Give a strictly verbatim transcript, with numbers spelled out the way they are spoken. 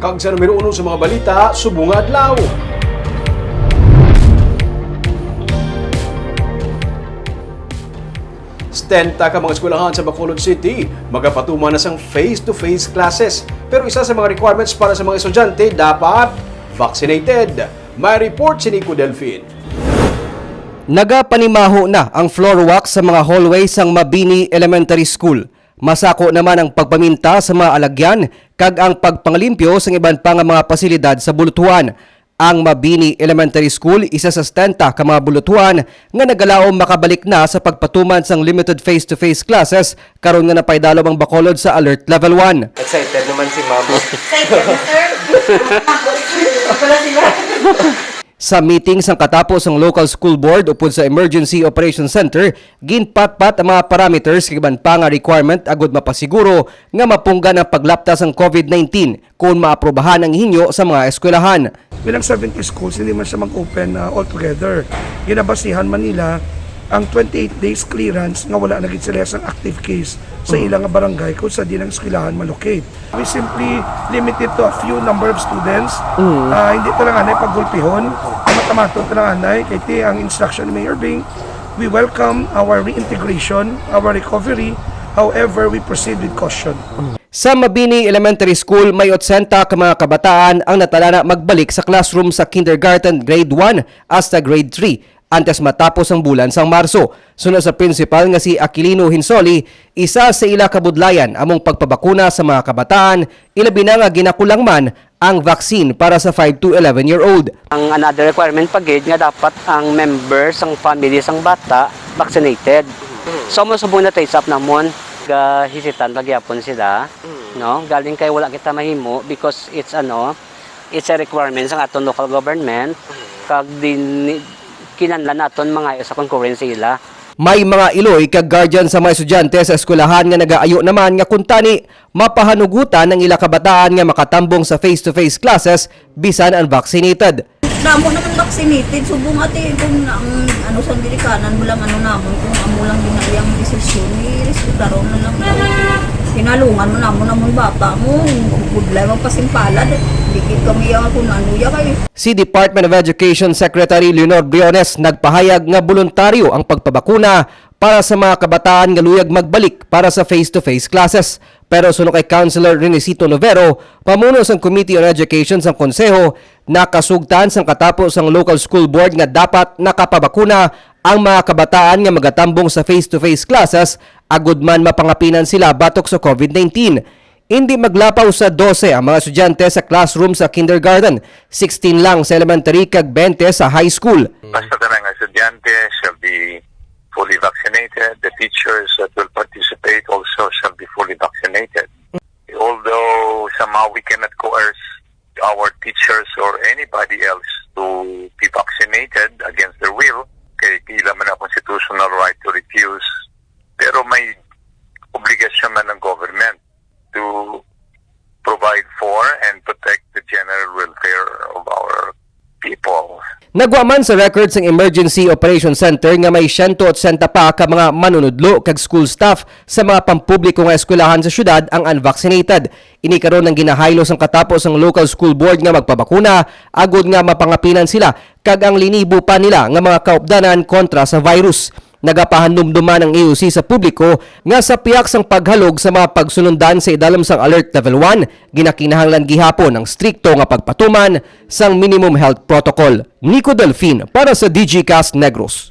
Kag sa numero uno sa mga balita subong nga adlaw. Setenta ka mga eskwelahan sa Bacolod City magapatuman na sang face-to-face classes. Pero isa sa mga requirements para sa mga estudyante, dapat vaccinated. May report si Nico Delfin. Nagapanimaho na ang floor wax sa mga hallway sang Mabini Elementary School. Masako naman ang pagpaminta sa mga alagyan kag ang pagpanglimpyo sang iban pa nga mga pasilidad sa buluthuan. Ang Mabini Elementary School, isa sa setenta ka mga buluthuan nga nagalaom makabalik na sa pagpatuman sang limited face-to-face classes karon nga napaidalom ang Bacolod sa Alert Level one. Excited naman si Ma'am. Excited na, sir. Wala sila. Sa meeting sang katapo sang local school board upod sa Emergency Operations Center, ginpatpat ang mga parameters kag iban pa nga requirement agud mapasiguro nga mapunggan ang paglapta sang COVID nineteen kon maaprubahan ang hinyo sa mga eskwelahan. Bilang seventy schools, hindi man siya mag-open, ah, altogether. Ginabasihan man nila ang twenty-eight days clearance nga wala na gid sila sang active case sa ilang barangay kung sa di lang eskwelahan malocate. We simply limit it to a few number of students. Ah, hindi ta lang anay paggulpihon. Matamatod ta lang anay kay ti ang instruction ni Mayor Bing, we welcome our reintegration, our recovery. However, we proceed with caution. Sa Mabini Elementary School, may otsenta ka mga kabataan ang natalana magbalik sa classroom sa kindergarten, grade one hasta grade three antes matapos ang bulan sang Marso. Suno sa principal nga si Aquilino Hinsoli, isa sa ila kabudlayan among pagpabakuna sa mga kabataan, ilabi na nga ginakulang man ang vaccine para sa five to eleven year old. Ang another requirement pa gid nga dapat ang member sang family sang bata vaccinated. So, mo subong na face up namon, gahisitan pa gyapon sila, no? Galing kay wala kita mahimo because it's, ano, it's a requirement sang aton local government, kag din kinahanglan naton mangayo sa concurrence sa ila. May mga iloy kag guardian sa mga estudyante sa eskwelahan nga nagaayo naman nga kuntani mapahanugutan ang ila kabataan nga makatambong sa face-to-face classes bisan unvaccinated. Namo naman vaccinated, subong ati kung ang ano sa ginikanan mo lang ano namon, kung amo lang ginayang desisyon, i-respetaron na lang. Hinalungan mo namo namon bata mo, budlay magpasimpalad. Dikit kami yang kung ano ya kay Si Department of Education Secretary Leonor Briones nagpahayag nga boluntaryo ang pagpabakuna para sa mga kabataan nga luyag magbalik para sa face-to-face classes. Pero suno kay Councilor Renesito Novero, pamuno sang Committee on Education sang Konseho, nakasugtan sang katapo sang local school board nga dapat nakapabakuna ang mga kabataan nga magatambong sa face-to-face classes agud man mapangapinan sila batok sa COVID nineteen. Indi maglapaw sa dose ang mga estudyante sa classroom sa kindergarten, sixteen lang sa elementary kag twenty sa high school. Basta tanan nga estudyante shall be fully vaccinated. The teachers that will participate also shall be fully vaccinated. Although somehow we cannot coerce our teachers or anybody else to be vaccinated against their will, kay ila man ang constitutional right to refuse. Pero may obligasyon man ng government to provide for and protect the general welfare of our people. Nagwa man sa record sang Emergency Operation Center nga may siyento otsenta pa ka mga manunudlo kag school staff sa mga pampubliko nga eskwelahan sa syudad ang unvaccinated. Ini karon ang ginahaylo sang katapo sang local school board nga magpabakuna agud nga mapangapinan sila kag ang linibo pa nila nga mga kaupdanan kontra sa virus. Nagapahanumdom man ang E O C sa publiko nga sa pihak sang paghalog sa mga pagsulundan sa idalom sang Alert Level one, ginakinahanglan gihapon ang strikto nga pagpatuman sang minimum health protocol. Nico Delfin para sa D G Cast Negros.